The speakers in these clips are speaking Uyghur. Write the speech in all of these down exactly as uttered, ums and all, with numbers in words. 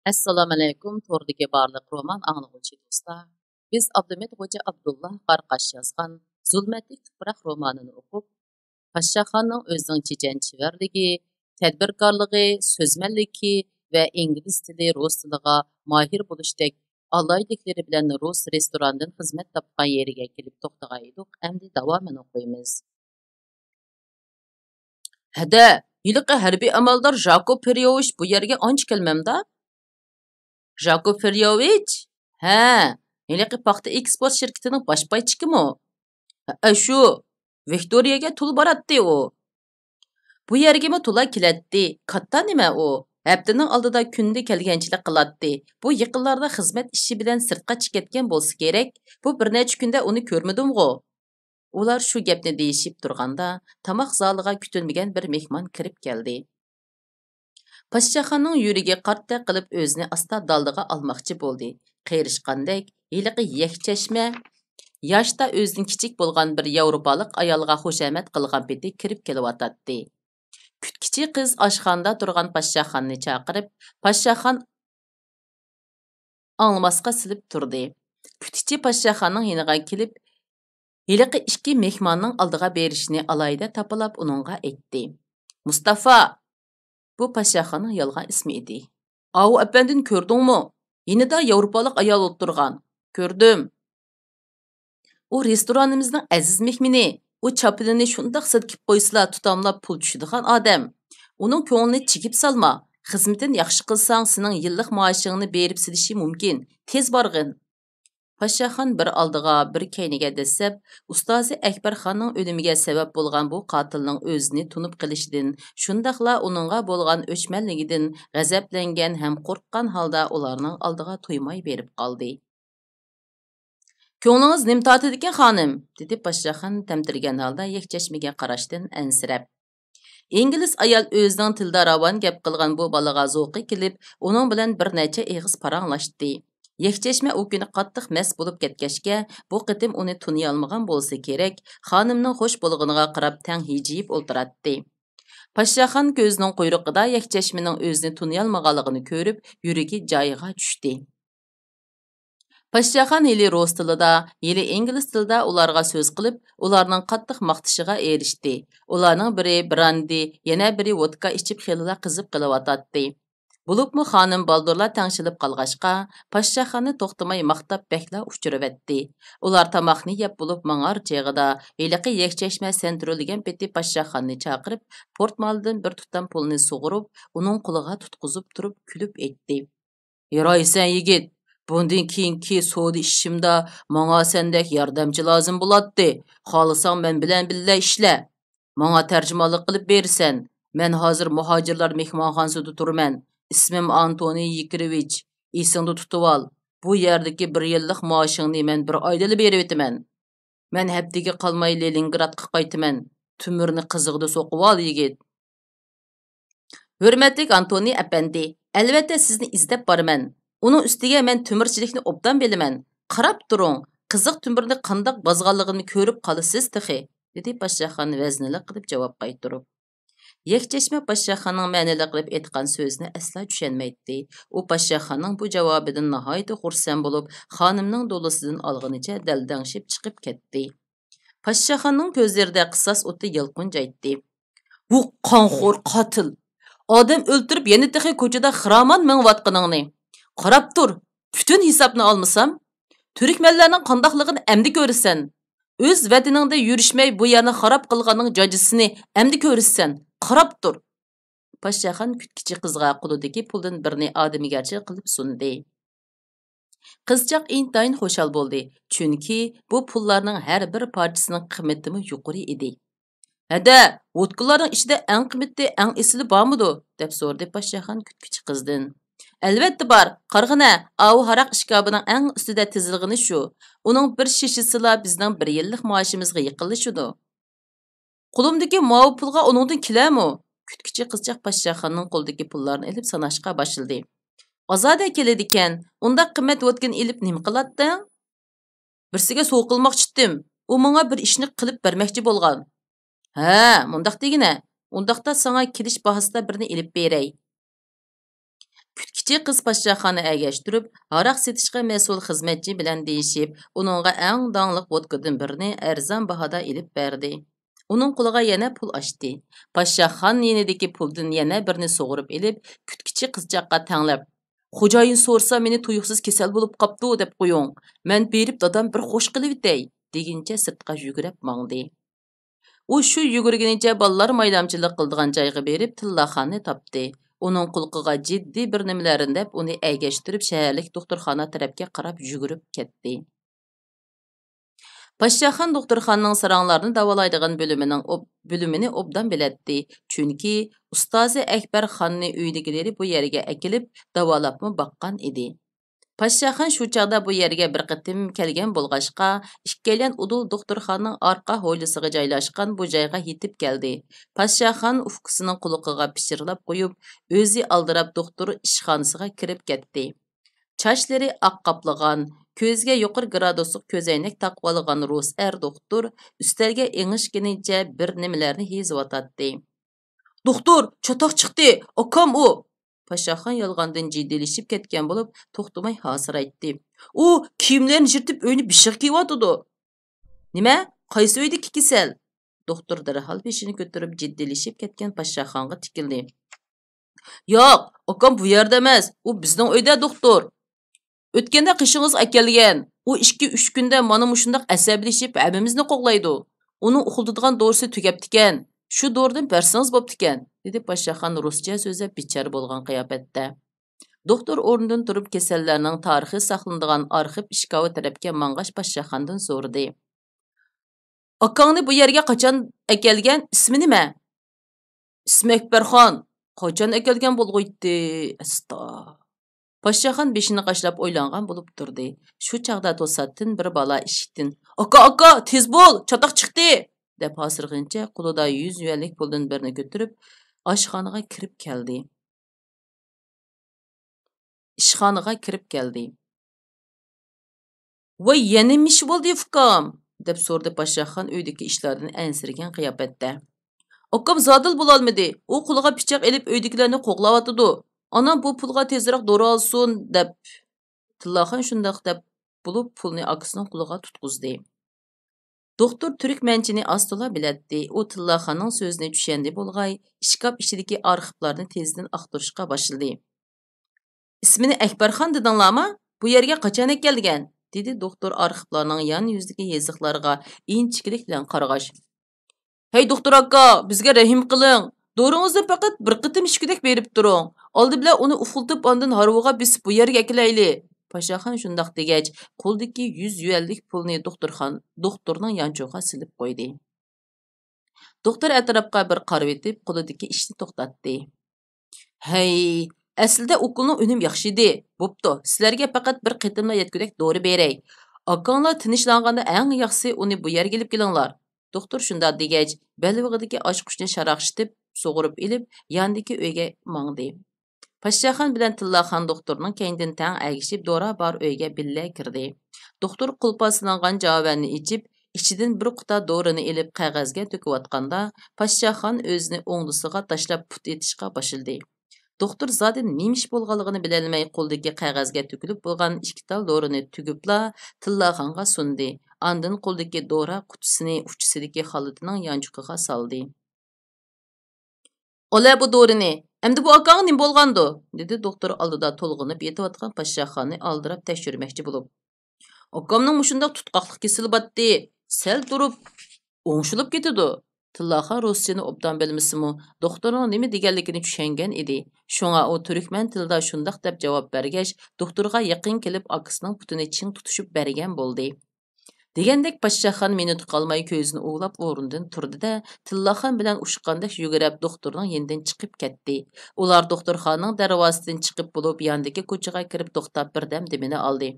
ئەسسالامۇئەلەيكۇم، توردىكى بارلىق رومان ئاڭلىغۇچى دوستلار. بىز ئابلىمىت خوجا ئابدۇللا قاراقاش يازغان زۇلمەتلىك تۇپراق رومانىنى ئوقۇپ، پاششاخاننىڭ ئۆزىنىڭ چېچەن چېۋەرلىكى، تەدبىركارلىقى، سۆزمەنلىكى ۋە ئىنگلىز تىلى، رۇس تىلىغا ماھىر بولۇشتەك ئالاھىدىلىكلىرى بىلەن رۇس رېستورانىدىن خىزمەت تاپقان يېرىگە كېلىپ توختىغان ئىدۇق. ئەمدى داۋامىنى ئوقۇيمىز. ھەدە، ھېلىقى ھەربىي ئەمەلدار ژاكوب پېريوۋىچ بۇ يەرگە ئانچە كەلمەمدا؟ ژاكوب پېريوۋىچ؟ ھە، ھېلىقى پاختا ئېكسپورت شىركىتىنىڭ باش پايچىكىمۇ؟ ھەئە، شۇ. ۋىكتورىيەگە تولا باراتتى ئۇ. بۇ يەرگىمۇ تولا كېلەتتى. كاتتا نېمە ئۇ؟ ھەپتىنىڭ ئالدىدا كۈندە كەلگەنچىلىك قىلاتتى. بۇ يېقىنلاردا خىزمەت ئىشى بىلەن سىرتقا چىقىپ كەتكەن بولسا كېرەك. بۇ بىر نەچچە كۈندە ئۇنى كۆرمىدىمغۇ؟ ئۇلار شۇ گەپنى دېيىشىپ تۇرغاندا، تاماق زالىغا كۈتۈلمىگەن بىر مېھمان كىرىپ كەلدى. پاششاخاننىڭ يۈرىكى قارتتەك قىلىپ ئۆزىنى ئاستا دالدىغا ئالماقچى بولدى. قېرىشقاندەك، ھېلىقى يەكچەشمە ياشتا ئۆزىدىن كىچىك بولغان بىر ياۋروپالىق ئايالغا خۇشامەت قىلغان پېتى كىرىپ كېلىۋاتاتتى. كۈتكۈچى قىز ئاشخانىدا تۇرغان پاششاخاننى چاقىرىپ، پاششاخان ئاڭلىماسقا سېلىپ تۇردى. كۈتكۈچى پاششاخاننىڭ يېنىغا كېلىپ، ھېلىقى ئىككى مېھماننىڭ ئالدىغا بېرىشنى ئالاھىدە تاپىلاپ ئۇنىڭغا ئېيتتى. مۇستافا! بۇ پاششاخاننىڭ يالغان ئىسمى ئىدى. ئاۋۇ ئەپەندىنى كۆردۈڭمۇ؟ يېنىدا ياۋروپالىق ئايال ئولتۇرغان. كۆردۈم. ئۇ رېستورانىمىزنىڭ ئەزىز مېھمىنى. ئۇ چاپىنىنى شۇنداق سىلكىپ قويسىلا، تۇتاملاپ پۇل چۈشىدىغان ئادەم. ئۇنىڭ كۆڭلىنى چېكىپ سالما. خىزمىتىنى ياخشى قىلساڭ، سېنىڭ يىللىق مائاشىڭنى بېرىپ سېلىشى مۇمكىن. تېز بارغىن. پاششاخان بىر ئالدىغا، بىر كەينىگە دەسسەپ، ئۇستازى ئەكبەرخاننىڭ ئۆلۈمىگە سەۋەب بولغان بۇ قاتىلنىڭ ئۆزىنى تونۇپ قېلىشىدىن، شۇنداقلا ئۇنىڭغا بولغان ئۆچمەنلىكىدىن غەزەپلەنگەن ھەم قورققان ھالدا ئۇلارنىڭ ئالدىغا تويماي بېرىپ قالدى. «كۆڭلىڭىز نېمە تارتىدىكەن، خانىم؟» دېدى پاششاخان تەمتىرىگەن ھالدا يەكچەشمىگە قاراشتىن ئەنسىرەپ. ئىنگلىز ئايال ئۆزىنىڭ تىلدا راۋان گەپ قىلغان بۇ بالىغا زوقى كېلىپ، ئۇنىڭ بىلەن بىر نەچچە ئېغىز پاراڭلاشتى. يەكچەشمە ئۇ كۈنى قاتتىق مەست بولۇپ كەتكەچكە، بۇ قېتىم ئۇنى تونۇيالمىغان بولسا كېرەك، خانىمنىڭ خوش بولغىنىغا قاراپ تەڭ ھىجىيىپ ئولتۇراتتى. پاششاخان كۆزىنىڭ قۇيرۇقىدا يەكچەشمىنىڭ ئۆزىنى تونۇيالمىغانلىقىنى كۆرۈپ، يۈرىكى جايىغا چۈشتى. پاششاخان ھېلى رۇس تىلىدا، ھېلى ئىنگلىز تىلىدا ئۇلارغا سۆز قىلىپ، ئۇلارنىڭ قاتتىق ماختىشىغا ئېرىشتى. ئۇلارنىڭ بىرى براندى، يەنە بىرى ۋودكا ئىچىپ خېلىلا قىزىپ قېلىۋاتاتتى. بولۇپمۇ خانىم بالدۇرلا تەڭشىلىپ قالغاچقا، پاششاخاننى توختىماي ماختاپ بەكلا ئۇچۇرۇۋەتتى. ئۇلار تاماقنى يەپ بولۇپ ماڭار چېغىدا، ھېلىقى يەكچەشمە سەنترىلىگەن پېتى پاششاخاننى چاقىرىپ، پورتمالدىن بىر تۇتام پۇلنى سۇغۇرۇپ، ئۇنىڭ قولىغا تۇتقۇزۇپ تۇرۇپ كۈلۈپ ئېيتتى. «يارايسەن يىگىت، بۇندىن كېيىنكى سودا ئىشىمدا ماڭا سەندەك ياردەمچى لازىم بولاتتى. خالىساڭ مەن بىلەن بىللە ئىشلە. ماڭا تەرجىمانلىق قىلىپ بېرىسەن. مەن ھازىر مۇھاجىرلار مېھمانخانىسىدا تۇرىمەن. ئىسمىم ئانتونى يېكىرېۋىچ. ئېسىڭدە تۇتۇۋال، بۇ يەردىكى بىر يىللىق مائاشىڭنى مەن بىر ئايدىلا بېرىۋېتىمەن. مەن ھەپتىگە قالماي لېنىنگرادقا قايتىمەن. تۆمۈرنى قىزىقىدا سوقۇۋال، يىگىت.» «ھۆرمەتلىك ئانتونى ئەپەندى، ئەلۋەتتە سىزنى ئىزدەپ بارىمەن. ئۇنىڭ ئۈستىگە مەن تۆمۈرچىلىكنى ئوبدان بىلىمەن. قاراپ تۇرۇڭ، قىزىق تۆمۈرنى قانداق بازغانلىقىنى كۆرۈپ قالىسىز تېخى»، دېدى پاششاخان ۋەزنىلىك قىلىپ جاۋاب قايتۇرۇپ. يەكچەشمە پاششاخاننىڭ مەنىلىك قىلىپ ئېيتقان سۆزىنى ئەسلا چۈشەنمەيتتى. ئۇ پاششاخاننىڭ بۇ جاۋابىدىن ناھايىتى خۇرسەن بولۇپ، خانىمنىڭ دولىسىدىن ئالغىنىچە دەلدەڭشىپ چىقىپ كەتتى. پاششاخاننىڭ كۆزلىرىدە قىساس ئوتى يالقۇنجايتتى. «ۋۇ قانخور قاتىل! ئادەم ئۆلتۈرۈپ، يەنە تېخى كوچىدا خىرامان مېڭىۋاتقىنىڭنى! قاراپ تۇر، پۈتۈن ھېسابنى ئالمىسام، تۈركمەنلەرنىڭ قانداقلىقىنى ئەمدى كۆرىسەن! ئۆز ۋەتىنىڭدە يۈرۈشمەي، بۇ يەرنى خاراب قىلغاننىڭ جاجىسىنى ئەمدى كۆرىسەن! قاراپ تۇر!» پاششاخان كۈتكۈچى قىزغا قولىدىكى پۇلدىن بىرنى ئادىمىگەرچىلىك قىلىپ سۇندى. قىزچاق ئىنتايىن خۇشال بولدى، چۈنكى بۇ پۇللارنىڭ ھەر بىر پارچىسىنىڭ قىممىتىمۇ يۇقىرى ئىدى. «ھەدە، ۋودكىلارنىڭ ئىچىدە ئەڭ قىممىتى، ئەڭ ئېسىلى بارمىدۇ؟» دەپ سورىدى پاششاخان كۈتكۈچى قىزدىن. «ئەلۋەتتە بار، قارىغىنە، ئاۋۇ ھاراق ئىشكاپىنىڭ ئەڭ ئۈستىدە تىزىلغىنى شۇ. ئۇنىڭ بىر شېشىسىلا بىزنىڭ بىر يىللىق مائاشىمىزغا يېقىنلىشىدۇ.» «قولۇمدىكى ماۋۇ پۇلغا ئۇنىڭدىن كېلەرمۇ؟» كۈتكۈچى قىزچاق پاششاخاننىڭ قولىدىكى پۇللارنى ئېلىپ ساناشقا باشلىدى. «ئازادە كېلىدىكەن، ئۇنداق قىممەت ۋودكىنى ئېلىپ نېمە قىلاتتىڭ؟» «بىرسىگە سوۋغا قىلماقچى ئىدىم، ئۇ ماڭا بىر ئىشنى قىلىپ بەرمەكچى بولغان.» «ھە، مۇنداق دېگىنە، ئۇنداقتا ساڭا كېلىش باھاسىدا بىرنى ئېلىپ بېرەي.» كۈتكۈچى قىز پاششاخاننى ئەگەشتۈرۈپ، ھاراق سېتىشقا مەسئۇل خىزمەتچى بىلەن دېيىشىپ، ئۇنىڭغا ئەڭ داڭلىق ۋودكىدىن بىرنى ئەرزان باھادا ئېلىپ بەردى. ئۇنىڭ قولىغا يەنە پۇل ئاشتى. پاششاخان يېنىدىكى پۇلدىن يەنە بىرنى سۇغۇرۇپ ئېلىپ، كۈتكۈچى قىزچاققا تەڭلەپ، «خوجايىن سورىسا، مېنى تۇيۇقسىز كېسەل بولۇپ قاپتۇ دەپ قويۇڭ. مەن بېرىپ دادام بىر خوش قىلىۋېتەي» دېگىنىچە سىرتقا يۈگۈرۈپ ماڭدى. ئۇ شۇ يۈگۈرگىنىچە بالىلار مايلامچىلىق قىلىدىغان جايغا بېرىپ تىللاخاننى تاپتى. ئۇنىڭ قۇلىقىغا جىددىي بىر نېمىلەرنى دەپ ئۇنى ئەگەشتۈرۈپ شەھەرلىك دوختۇرخانا تەرەپكە قاراپ يۈگۈرۈپ كەتتى. پاششاخان دوختۇرخانىنىڭ ساراڭلارنى داۋالايدىغان بۆلۈمىنىڭ ئوب-، بۆلۈمىنى ئوبدان بىلەتتى، چۈنكى ئۇستازى ئەكبەر خاننى ئۆيىدىكىلىرى بۇ يەرگە ئەكېلىپ داۋالاپمۇ باققان ئىدى. پاششاخان شۇ چاغدا بۇ يەرگە بىر قېتىم كەلگەن بولغاچقا، ئىككىيلەن ئۇدۇل دوختۇرخانىنىڭ ئارقا ھويلىسىغا جايلاشقان بۇ جايغا يېتىپ كەلدى. پاششاخان ئۇكىسىنىڭ قۇلىقىغا پىچىرلاپ قويۇپ، ئۆزى ئالدىراپ دوختۇر ئىشخانىسىغا كىرىپ كەتتى. چاچلىرى ئاق قاپلىغان، كۆزىگە يۇقىرى گرادۇسلۇق كۆزەينەك تاقىۋالغان رۇس ئەر دوختۇر ئۈستەلگە ئېڭىشكىنىچە بىر نېمىلەرنى يېزىۋاتاتتى. «دوختۇر، چاتاق چىقتى! ئاكام ئۇ!» پاشاخان يالغاندىن جىددىيلىشىپ كەتكەن بولۇپ، توختىماي ھاسىرايتتى. «ئۇ كىيىملىرىنى يىرتىپ، ئۆينى بېشىغا كىيىۋاتىدۇ.» «نېمە؟ قايسى ئۆيدىكى كېسەل؟» دوختۇر دەرھال بېشىنى كۆتۈرۈپ، جىددىيلىشىپ كەتكەن پاشاخانغا تىكىلدى. «ياق، ئاكام بۇ يەردە ئەمەس، ئۇ بىزنىڭ ئۆيدە، دوختۇر. ئۆتكەندە قېشىڭىزغا ئەكەلگەن. ئۇ ئىككى، ئۈچ كۈندە مانا مۇشۇنداق ئەسەبىيلىشىپ، ھەممىمىزنى قوغلايدۇ. ئۇنىڭ ئۇخلىتىدىغان دورىسى تۈگەپتىكەن. شۇ دورىدىن بەرسىڭىز بوپتىكەن»، دېدى پاشاخان رۇسچە سۆزلەپ، بىچارە بولغان قىياپەتتە. دوختۇر ئورنىدىن تۇرۇپ، كېسەللەرنىڭ تارىخى ساقلىنىدىغان ئارخىپ ئىشكاپى تەرەپكە ماڭغاچ، پاشاخاندىن سورىدى. «ئاكاڭنى بۇ يەرگە قاچان ئەكەلگەن؟ ئىسمى نېمە؟» «ئىسمى ئەكبەرخان.» «قاچان ئەكەلگەن بولغۇيتتى؟ ئەستا.» پاشاخان بېشىنى قاشلاپ ئويلانغان بولۇپ تۇردى. شۇ چاغدا توساتتىن بىر بالا ئىشىكتىن، «ئاكا، ئاكا، تېز بول! چاتاق چىقتى!» دەپ ھاسىرىغىنىچە قولىدا يۈز يۈەنلىك پۇلدىن بىرنى كۆتۈرۈپ، ئاشخانىغا كىرىپ كەلدى. ئىشخانىغا كىرىپ كەلدى. «ۋاي، يەنە نېمە ئىش بولدى، ئۇكام؟» دەپ سورىدى پاشاخان ئۆيدىكى ئىشلاردىن ئەنسىرىگەن قىياپەتتە. «ئاكام زادىلا بولالمىدى. ئۇ قولىغا پىچاق ئېلىپ، ئۆيدىكىلەرنى قوغلاۋاتىدۇ. ئانام بۇ پۇلغا تېزرەك دورا ئالسۇن» دەپ. تىللاخان شۇنداق دەپ بولۇپ، پۇلنى ئاكىسىنىڭ قولىغا تۇتقۇزدى. دوختۇر تۈركمەنچىنى ئاز-تولا بىلەتتى. ئۇ تىللاخاننىڭ سۆزىنى چۈشەندى بولغاي، ئىشكاپ ئىچىدىكى ئارخىپلارنى تېزدىن ئاختۇرۇشقا باشلىدى. «ئىسمىنى ئەكبەرخان دېدىڭلارمۇ؟ بۇ يەرگە قاچان كەلگەن؟» دېدى دوختۇر ئارخىپلارنىڭ يان يۈزىدىكى يېزىقلارغا ئىنچىكىلىك بىلەن قارىغاچ. «ھەي، دوختۇر ئاكا، بىزگە رەھىم قىلىڭ. دورىڭىزنى پەقەت بىر قېتىم ئىچكۈدەك بېرىپ تۇرۇڭ. ئالدى بىلەن ئۇنى ئۇخلىتىپ، ئاندىن ھارۋىغا بېسىپ بۇ يەرگە ئەكېلەيلى.» پاشاخان شۇنداق دېگەچ، قولىدىكى يۈز يۈەنلىك پۇلنى دوختۇرخان-، دوختۇرنىڭ يانچۇقىغا سېلىپ قويدى. دوختۇر ئەتراپقا بىر قارىۋېتىپ، قولىدىكى ئىشنى توختاتتى. «ھەي، ئەسلىدە ئوكۇلنىڭ ئۈنۈمى ياخشى ئىدى. بوپتۇ، سىلەرگە پەقەت بىر قېتىملا يەتكۈدەك دورا بېرەي. ئاكاڭلار تىنچلانغاندا ئەڭ ياخشىسى ئۇنى بۇ يەرگە ئېلىپ كېلىڭلار.» دوختۇر شۇنداق دېگەچ، بەلبېغىدىكى ئاچقۇچنى شاراقشىتىپ، سۇغۇرۇپ ئېلىپ، ياندىكى ئۆيگە ماڭدى. پاششاخان بىلەن تىللاخان دوختۇرنىڭ كەينىدىن تەڭ ئەگىشىپ، دورا بار ئۆيگە بىللە كىردى. دوختۇر قۇلۇپقا سېلىنغان جاۋەننى ئېچىپ، ئىچىدىن بىر قۇتا دورىنى ئېلىپ قەغەزگە تۆكۈۋاتقاندا، پاششاخان ئۆزىنى ئوڭدىسىغا تاشلاپ پۇت ئېتىشقا باشلىدى. دوختۇر زادى نېمە ئىش بولغانلىقىنى بىلەلمەي، قولىدىكى قەغەزگە تۆكۈلۈپ بولغان ئىككى تال دورىنى تۈگۈپلا تىللاخانغا سۇندى. ئاندىن قولىدىكى دورا قۇتىسىنى ئۇچىسىدىكى خالىتىنىڭ يانچۇقىغا سالدى. «ئالە بۇ دورىنى، ئەمدى بۇ ئاكاڭغا نېمە بولغاندۇ؟» دېدى دوختۇر ئالدىدا تولغىنىپ يېتىۋاتقان پاششاخاننى ئالدىراپ تەكشۈرمەكچى بولۇپ. «ئاكامنىڭ مۇشۇنداق تۇتقاقلىق كېسىلى باتتى، سەل تۇرۇپ ئوڭشىلىپ كېتىدۇ.» تىللاخان رۇسچىنى ئوبدان بىلمىسىمۇ، دوختۇرنىڭ نېمە دېگەنلىكىنى چۈشەنگەن ئىدى. شۇڭا ئۇ تۈركمەن تىلىدا شۇنداق دەپ جاۋاب بەرگەچ، دوختۇرغا يېقىن كېلىپ ئاكىسىنىڭ پۇتىنى چىڭ تۇتۇشۇپ بەرگەن بولدى. دېگەندەك پاششاخان مىنۇت قالماي كۆزىنى ئۇۋىلاپ ئورنىدىن تۇردى-دە، تىللاخان بىلەن ئۇچقاندەك يۈگۈرۈپ دوختۇرنىڭ يېنىدىن چىقىپ كەتتى. ئۇلار دوختۇرخانىنىڭ دەرۋازىسىدىن چىقىپ بولۇپ، ياندىكى كوچىغا كىرىپ توختاپ، بىردەم دېمىنى ئالدى.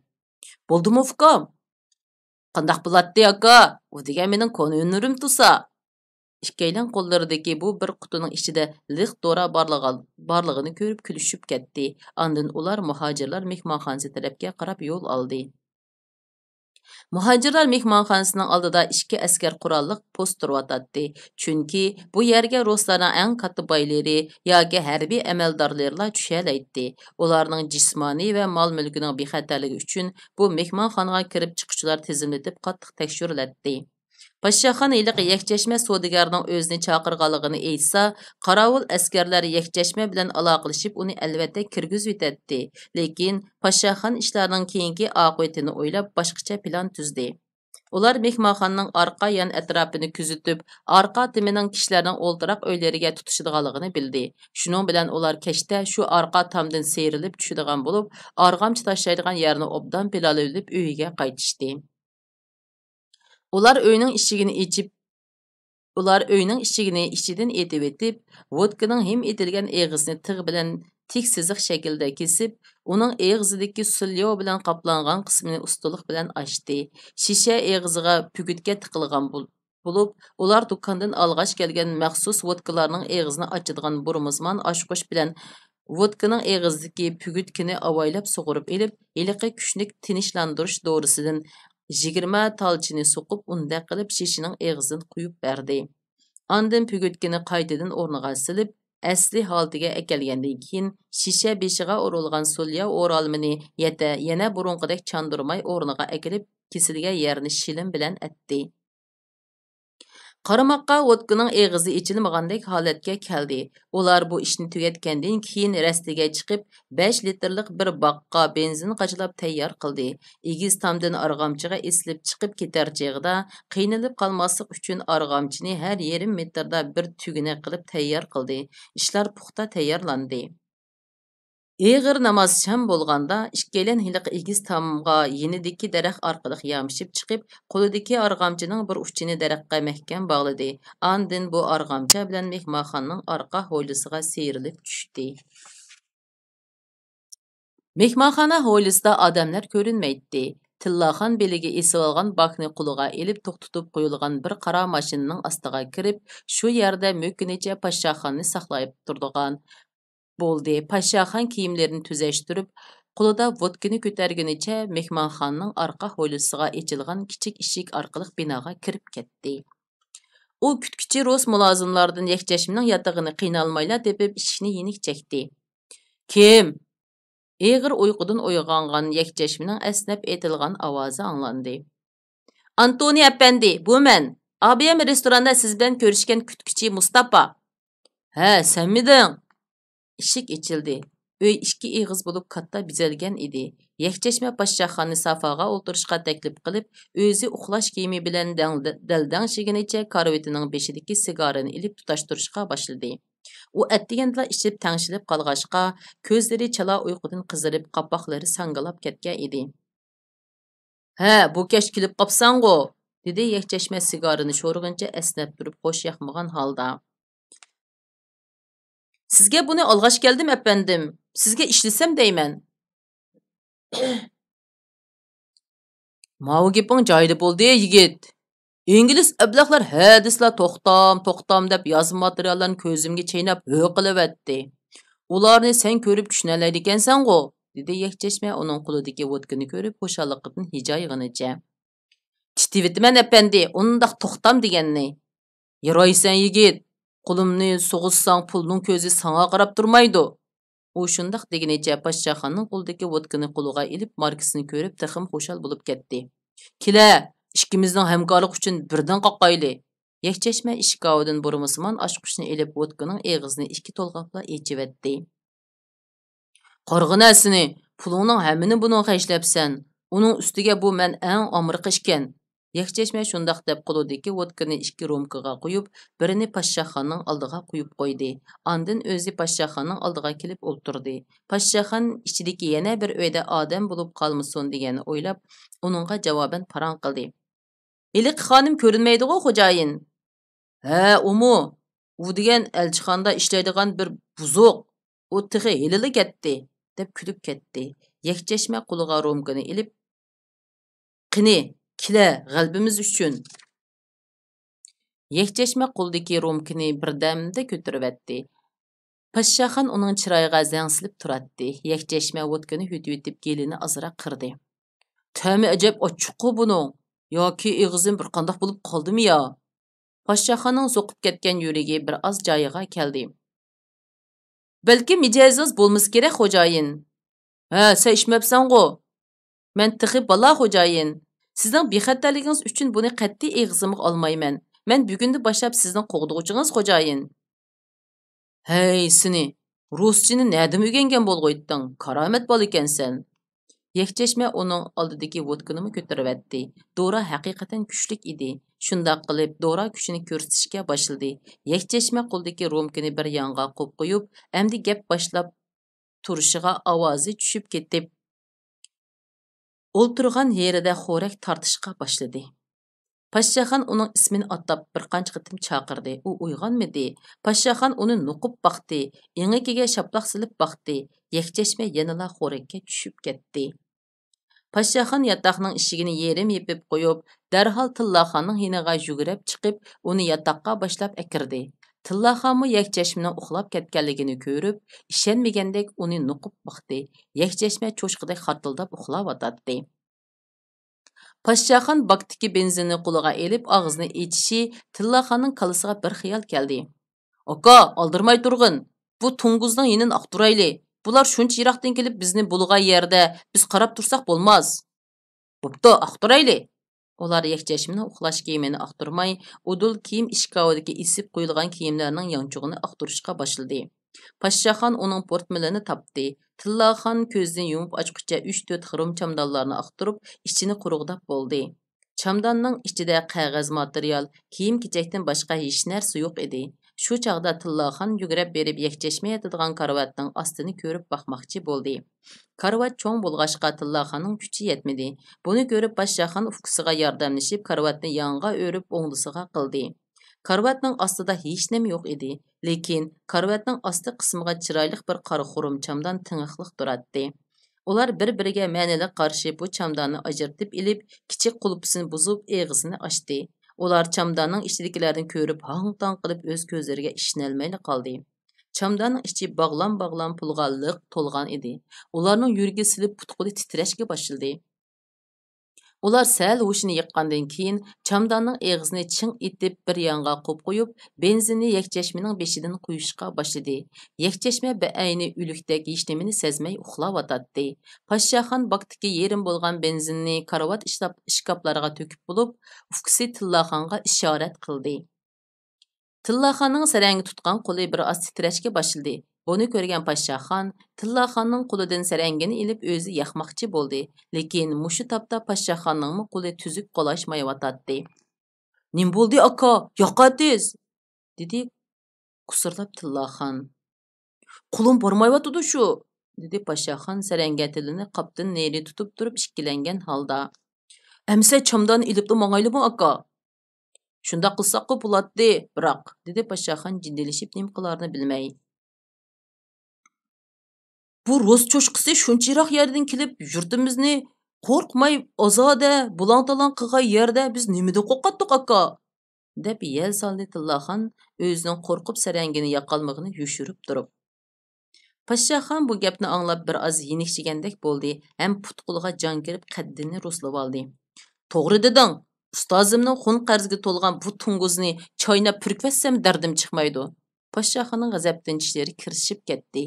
«بولدىمۇ، ئۇكام؟» «قانداق بولاتتى، ئاكا؟ ئۇ دېگەن مېنىڭ كونا ھۈنىرىم تۇرسا.» ئىككىيلەن قوللىرىدىكى بۇ بىر قۇتىنىڭ ئىچىدە لىق دورا بارلىغان-، بارلىقىنى كۆرۈپ كۈلۈشۈپ كەتتى. ئاندىن ئۇلار مۇھاجىرلار مېھمانخانىسى تەرەپكە قاراپ يول ئالدى. مۇھاجىرلار مېھمانخانىسىنىڭ ئالدىدا ئىككى ئەسكەر قوراللىق پوست تۇرۇۋاتاتتى، چۈنكى بۇ يەرگە رۇسلارنىڭ ئەڭ كاتتا بايلىرى ياكى ھەربىي ئەمەلدارلىرىلا چۈشەلەيتتى. ئۇلارنىڭ جىسمانىي ۋە مال-مۈلكىنىڭ بىخەتەرلىكى ئۈچۈن بۇ مېھمانخانىغا كىرىپ چىققۇچىلار تىزىملىتىپ قاتتىق تەكشۈرۈلەتتى. پاشاخان ھېلىقى يەكچەشمە سودىگەرنىڭ ئۆزىنى چاقىرغانلىقىنى ئېيتسا، قاراۋۇل ئەسكەرلەر يەكچەشمە بىلەن ئالاقىلىشىپ ئۇنى ئەلۋەتتە كىرگۈزۈۋېتەتتى. لېكىن پاشاخان ئىشلارنىڭ كېيىنكى ئاقىۋىتىنى ئويلاپ باشقىچە پىلان تۈزدى. ئۇلار مېھمانخانىنىڭ ئارقا يان ئەتراپىنى كۆزىتىپ، ئارقا تېمىنىڭ كىشىلەرنىڭ ئولتۇراق ئۆيلىرىگە تۇتىشىدىغانلىقىنى بىلدى. شۇنىڭ بىلەن ئۇلار كەچتە شۇ ئارقا تامدىن سىيرىلىپ چۈشىدىغان بولۇپ، ئارغامچا تاشلايدىغان يەرنى ئوبدان پىلانلىۋېلىپ ئۆيىگە قايتىشتى. ئۇلار ئۆينىڭ ئىشىكىنى ئېچىپ، ئۇلار ئۆينىڭ ئىشىكىنى ئىچىدىن ئېتىۋېتىپ، ۋودكىنىڭ ھىم ئېتىلگەن ئېغىزىنى تىغ بىلەن تىك سىزىق شەكىلدە كېسىپ، ئۇنىڭ ئېغىزىدىكى سۇلياۋ بىلەن قاپلانغان قىسمىنى ئۇستىلىق بىلەن ئاچتى. شىشە ئېغىزىغا پۈگۈتكە تىقىلغان بول-، بولۇپ، ئۇلار دۇكاندىن ئالغاچ كەلگەن مەخسۇس ۋودكىلارنىڭ ئېغىزىنى ئاچىدىغان بۇرمىزمان ئاچقۇچ بىلەن ۋودكىنىڭ ئېغىزىدىكى پۈگۈتكىنى ئاۋايلاپ سۇغۇرۇپ ئېلىپ، ھېلىقى كۈچلۈك تىنچلاندۇرۇش دورىسىدىن يىگىرمە تالچىنى سوقۇپ، ئۇنداق قىلىپ شىشىنىڭ ئېغىزىدىن قۇيۇپ بەردى. ئاندىن پۈگۈتكىنى قايتىدىن ئورنىغا سېلىپ، ئەسلى ھالىتىگە ئەكەلگەندىن كېيىن، شىشە بېشىغا ئورۇلغان سولياۋ ئورالمىنى يەتە-، يەنە بۇرۇنقىدەك چاندۇرماي ئورنىغا ئەكېلىپ، كېسىلگەن يەرنى شىلىم بىلەن ئەتتى. قارىماققا ۋودكىنىڭ ئېغىزى ئېچىلمىغاندەك ھالەتكە كەلدى. ئۇلار بۇ ئىشنى تۈگەتكەندىن كېيىن، رەستىگە چىقىپ، بەش لىتىرلىق بىر باكقا بېنزىن قاچىلاپ تەييار قىلدى. ئېگىز تامدىن ئارغامچىغا ئېسىلىپ چىقىپ كېتەر چېغىدا، قىينىلىپ قالماسلىق ئۈچۈن ئارغامچىنى ھەر يېرىم مېتىردا بىر تۈگىنە قىلىپ تەييار قىلدى. ئىشلار پۇختا تەييارلاندى. ئېغىر ناماز شام بولغاندا، ئىككىيلەن ھېلىقى ئېگىز تامغا يېنىدىكى دەرەخ ئارقىلىق يامىشىپ چىقىپ، قولىدىكى ئارغامچىنىڭ بىر ئۇچىنى دەرەخكە مەھكەم باغلىدى. ئاندىن بۇ ئارغامچا بىلەن مېھمانخانىنىڭ ئارقا ھويلىسىغا سىيرىلىپ چۈشتى. مېھمانخانا ھويلىسىدا ئادەملەر كۆرۈنمەيتتى. تىللاخان بېلىگە ئېسىۋالغان باكنى قولىغا ئېلىپ، توختىتىپ قويۇلغان بىر قارا ماشىنىنىڭ ئاستىغا كىرىپ، شۇ يەردە مۆككىنىچە پاشاخاننى ساقلاپ تۇرىدىغان بولدى. پاشاخان كىيىملىرىنى تۈزەشتۈرۈپ، قولىدا ۋودكىنى كۆتەرگىنىچە مېھمانخانىنىڭ ئارقا ھويلىسىغا ئېچىلغان كىچىك ئىشىك ئارقىلىق بىناغا كىرىپ كەتتى. ئۇ كۈتكۈچى رۇس مۇلازىملاردىن يەكچەشمىنىڭ ياتىقىنى قىينالمايلا تېپىپ، ئىشىكنى يېنىك چەكتى. «كىم؟» ئېغىر ئۇيقۇدىن ئويغانغان يەكچەشمىنىڭ ئەسنەپ ئېيتىلغان ئاۋازى ئاڭلاندى. «ئانتونى ئەپەندى، بۇ مەن. ئابىيەم رېستوراندا سىز بىلەن كۆرۈشكەن كۈتكۈچى مۇستاپا.» «ھە، سەنمىدىڭ؟» ئىشىك ئېچىلدى. ئۆي ئىككى ئېغىز بولۇپ كاتتا بېزەلگەن ئىدى. يەكچەشمە پاشاخاننى سافاغا ئولتۇرۇشقا تەكلىپ قىلىپ، ئۆزى ئۇخلاش كىيىمى بىلەن دەڭ-، دەلدەڭشىگىنىچە كارىۋىتىنىڭ بېشىدىكى سىگارىنى ئېلىپ تۇتاشتۇرۇشقا باشلىدى. ئۇ ئەتىگەندىلا ئىچىپ تەڭشىلىپ قالغاچقا، كۆزلىرى چالا ئۇيقۇدىن قىزىرىپ، قاپاقلىرى ساڭگىلاپ كەتكەن ئىدى. «ھە، بۇ كەچ كېلىپ قاپسەنغۇ؟» دېدى يەكچەشمە سىگارىنى شورىغىنىچە ئەسنەپ تۇرۇپ، خۇش ياقمىغان ھالدا. «سىزگە بۇنى ئالغاچ كەلدىم، ئەپەندىم. سىزگە ئىشلىسەم دەيمەن.» «ماۋۇ گېپىڭ جايىدا بولدى، يىگىت. ئىنگلىز ئەبلەخلەر ھە دېسىلا توختام، توختام دەپ يازما ماتېرىياللارنى كۆزۈمگە چايناپ ھۆ قىلىۋەتتى. ئۇلارنى سەن كۆرۈپ چۈشىنەلەيدىكەنسەنغۇ؟» دېدى يەكچەشمە ئۇنىڭ قولىدىكى ۋودكىنى كۆرۈپ خۇشاللىقىدىن ھىجايغىنىچە. «تىتىۋېتىمەن ئەپەندى، ئۇنداق توختام دېگەننى.» «يارايسەن يىگىت، قولۇمنى سوغۇتساڭ پۇلنىڭ كۆزى ساڭا قاراپ تۇرمايدۇ.» ئۇ شۇنداق دېگىنىچە پاشاخاننىڭ قولىدىكى ۋودكىنى قولىغا ئېلىپ، ماركىسىنى كۆرۈپ تېخىمۇ خۇشال بولۇپ كەتتى. «كېلە، ئىككىمىزنىڭ ھەمكارلىقى ئۈچۈن بىردىن قاقايلى.» يەكچەشمە ئىشىكاۋىدىن بۇرمىسىمان ئاچقۇچنى ئېلىپ، ۋودكىنىڭ ئېغىزىنى ئىككى تولغاپلا ئېچىۋەتتى. «قارىغىنە سېنى، پۇلۇڭنىڭ ھەممىنى بۇنىڭغا خەجلەپسەن. ئۇنىڭ ئۈستىگە بۇ مەن ئەڭ ئامرىقى ئىكەن.» يەكچەشمە شۇنداق دەپ، قولىدىكى ۋودكىنى ئىككى رومكىغا قويۇپ، بىرىنى پاشاخاننىڭ ئالدىغا قويۇپ قويدى. ئاندىن ئۆزى پاشاخاننىڭ ئالدىغا كېلىپ ئولتۇردى. پاشاخان ئىچىدىكى يەنە بىر ئۆيدە ئادەم بولۇپ قالمىسۇن دېگەننى ئويلاپ، ئۇنىڭغا جاۋابەن پاراڭ قىلدى. «ھېلىقى خانىم كۆرۈنمەيدىغۇ، خوجايىن؟» «ھە، ئۇمۇ. ئۇ دېگەن ئەلچىخانىدا ئىشلەيدىغان بىر بۇزۇق. ئۇ تېخى ھېلىلا كەتتى.» دەپ كۈلۈپ كەتتى. يەكچەشمە قولىغا رومكىنى ئېلىپ، «قېنى، كېلە، غەلىبىمىز ئۈچۈن.» يەكچەشمە قولىدىكى رومكىنى بىردەمدە كۆتۈرۈۋەتتى. پاششاخان ئۇنىڭ چىرايىغا زەڭ سېلىپ تۇراتتى. يەكچەشمە ۋودكىنى ھۆتۈۋېتىپ، گېلىنى ئازراق قىردى. تەمى ئەجەب ئاچچىققۇ بۇنىڭ. ياكى ئېغىزىم بىر قانداق بولۇپ قالدىمۇ يا؟ پاششاخاننىڭ سوقۇپ كەتكەن يۈرىكى بىر ئاز جايىغا كەلدى. بەلكىم مىجەزىڭىز بولمىسا كېرەك، خوجايىن. ھە، سەن ئىچمەپسەنغۇ؟ مەن تېخى بالا، خوجايىن. سىزنىڭ بىخەتەرلىكىڭىز ئۈچۈن بۇنى قەتئىي ئېغىزىمغا ئالمايمەن. مەن بۈگۈندىن باشلاپ سىزنىڭ قوغدىغۇچىڭىز، خوجايىن. ھەي، سېنى، رۇسچىنى نەدىن ئۆگەنگەن بولغۇيتتۇڭ؟ كارامەت بالا ئىكەنسەن. يەكچەشمە ئۇنىڭ ئالدىدىكى ۋودكىنىمۇ كۆتۈرۈۋەتتى. دورا ھەقىقەتەن كۈچلۈك ئىدى. شۇنداق قىلىپ، دورا كۈچىنى كۆرسىتىشكە باشلىدى. يەكچەشمە قولىدىكى رومكىنى بىر يانغا قويۇپ قويۇپ، ئەمدى گەپ باشلاپ تۇرۇشىغا ئاۋازى چۈشۈپ كېتىپ، ئولتۇرغان يېرىدە خورەك تارتىشقا باشلىدى. پاششاخان ئۇنىڭ ئىسمىنى ئاتاپ بىر قانچە قېتىم چاقىردى. ئۇ ئويغانمىدى. پاششاخان ئۇنى نوقۇپ باقتى، ئېڭىكىگە شاپىلاق سېلىپ باقتى. يەكچەشمە يەنىلا خورەككە چۈشۈپ كەتتى. پاششاخان ياتاقنىڭ ئىشىكىنى يېرىم يېپىپ قويۇپ، دەرھال تىللاخاننىڭ يېنىغا يۈگۈرۈپ چىقىپ، ئۇنى ياتاققا باشلاپ ئەكىردى. تىللاخانمۇ يەكچەشمىنىڭ ئۇخلاپ كەتكەنلىكىنى كۆرۈپ، ئىشەنمىگەندەك ئۇنى نوقۇپ باقتى. يەكچەشمە چوشقىدەك خارتىلداپ ئۇخلاۋاتاتتى. پاششاخان باكتىكى بېنزىننى قولىغا ئېلىپ، ئاغزىنى ئېچىشى تىللاخاننىڭ كاللىسىغا بىر خىيال كەلدى. ئاكا، ئالدىرىماي تۇرغىن، بۇ توڭگۇزنىڭ يېنىنى ئاختۇرايلى. بۇلار شۇنچە يىراقتىن كېلىپ بىزنى بۇلىغان يەردە بىز قاراپ تۇرساق بولماس. بوپتۇ، ئاختۇرايلى. ئۇلار يەكچەشمىنىڭ ئۇخلاش كىيىمىنى ئاختۇرماي، ئۇدۇل كىيىم ئىشكاۋىدىكى ئېسىپ قويۇلغان كىيىملەرنىڭ يانچۇقىنى ئاختۇرۇشقا باشلىدى. پاششاخان ئۇنىڭ پورتمېلىنى تاپتى. تىللاخان كۆزىنى يۇمۇپ ئاچقۇچە ئۈچ تۆت خۇرۇم چامدانلارنى ئاختۇرۇپ، ئىچىنى قۇرۇقداپ بولدى. چامداننىڭ ئىچىدە قەغەز ماتېرىيال، كىيىم-كېچەكتىن باشقا ھېچ نەرسە يوق ئىدى. شۇ چاغدا تىللاخان يۈگۈرۈپ بېرىپ يەكچەشمە ياتىدىغان كارىۋاتنىڭ ئاستىنى كۆرۈپ باقماقچى بولدى. كارىۋات چوڭ بولغاچقا تىللاخاننىڭ كۈچى يەتمىدى. بۇنى كۆرۈپ پاششاخان ئۇكىسىغا ياردەملىشىپ كارىۋاتنى يانغا ئۆرۈپ ئوڭدىسىغا قىلدى. كارىۋاتنىڭ ئاستىدا ھېچنېمە يوق ئىدى. لېكىن كارىۋاتنىڭ ئاستى قىسمىغا چىرايلىق بىر قارا خۇرۇم چامدان تىڭىقلىق تۇراتتى. ئۇلار بىر-بىرىگە مەنىلىك قارىشىپ، بۇ چامداننى ئاجرىتىپ ئېلىپ، كىچىك قۇلۇپىسىنى بۇزۇپ، ئېغىزىنى ئاچتى. ئۇلار چامداننىڭ ئىچىدىكىلەرنى كۆرۈپ، ھاڭ-تاڭ قىلىپ، ئۆز كۆزلىرىگە ئىشىنەلمەيلا قالدى. چامداننىڭ ئىچى باغلام-باغلام پۇلغا لىق تولغان ئىدى. ئۇلارنىڭ يۈرىكى سېلىپ، پۇت-قولى تىترەشكە باشلىدى. ئۇلار سەل ھوشىنى يىغقاندىن كېيىن، چامداننىڭ ئېغىزىنى چىڭ ئېتىپ، بىر يانغا قويۇپ قويۇپ، بېنزىننى يەكچەشمىنىڭ بېشىدىن قۇيۇشقا باشلىدى. يەكچەشمە بەئەينى ئۆلۈكتەك ھېچنېمىنى سەزمەي ئۇخلاۋاتاتتى. پاششاخان باكتىكى يېرىم بولغان بېنزىننى كارىۋات ئىشلاپ-، ئىشكاپلارغا تۆكۈپ بولۇپ، ئۇكىسى تىللاخانغا ئىشارەت قىلدى. تىللاخاننىڭ سەرەڭگە تۇتقان قولى بىر ئاز تىترەشكە باشلىدى. بۇنى كۆرگەن پاششاخان تىللاخاننىڭ قولىدىن سەرەڭگىنى ئېلىپ ئۆزى ياقماقچى بولدى. لېكىن مۇشۇ تاپتا پاششاخاننىڭمۇ قولى تۈزۈك قولاشمايۋاتاتتى. «نېمە بولدى، ئاكا؟ ياقا تېز!» دېدى قۇسۇرلاپ تىللاخان. «قولۇم بارمايۋاتىدۇ شۇ!» دېدى پاششاخان سەرەڭگە تىلىنى قاپتىن نېرى تۇتۇپ تۇرۇپ ئىككىلەنگەن ھالدا. «ئەمىسە چامداننى ئېلىپلا ماڭايلىمۇ، ئاكا؟» «شۇنداق قىلساققۇ بولاتتى، بىراق»، دېدى پاششاخان جىددىيلىشىپ نېمە قىلارىنى بىلمەي. «بۇ رۇس چوشقىسى شۇنچە يىراق يەردىن كېلىپ يۇرتىمىزنى قورقماي ئازادە بۇلاڭ-تالاڭ قىلغان يەردە بىز نېمىدىن قورقاتتۇق، ئاكا؟» دەپ يەل سالدى تىللاخان ئۆزىنىڭ قورقۇپ سەرەڭگىنى ياقالمىغىنى يوشۇرۇپ تۇرۇپ. پاششاخان بۇ گەپنى ئاڭلاپ بىر ئاز يېنىكچىگەندەك بولدى ھەم پۇت-قولىغا جان كىرىپ قەددىنى رۇسلىۋالدى. «توغرا دېدىڭ، ئۇستازىمنىڭ خۇن قەرزىگە تولغان بۇ توڭگۇزنى چايناپ پۈركۈۋەتسەم دەردىم چىقمايدۇ.» پاششاخاننىڭ غەزەپتىن چىشلىرى كىرىشىپ كەتتى.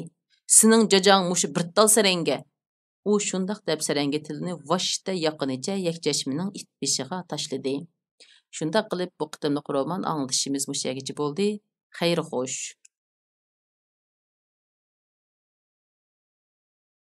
«سېنىڭ جاجاڭ مۇشۇ بىر تال سەرەڭگە!» ئۇ شۇنداق دەپ سەرەڭگە تىلىنى ۋاشتە ياقىنىچە يەكچەشمىنىڭ ئىت بېشىغا تاشلىدى. شۇنداق قىلىپ بۇ قېتىملىق رومان ئاڭلىتىشىمىز مۇشۇ يەرگىچە بولدى. خەير خوش.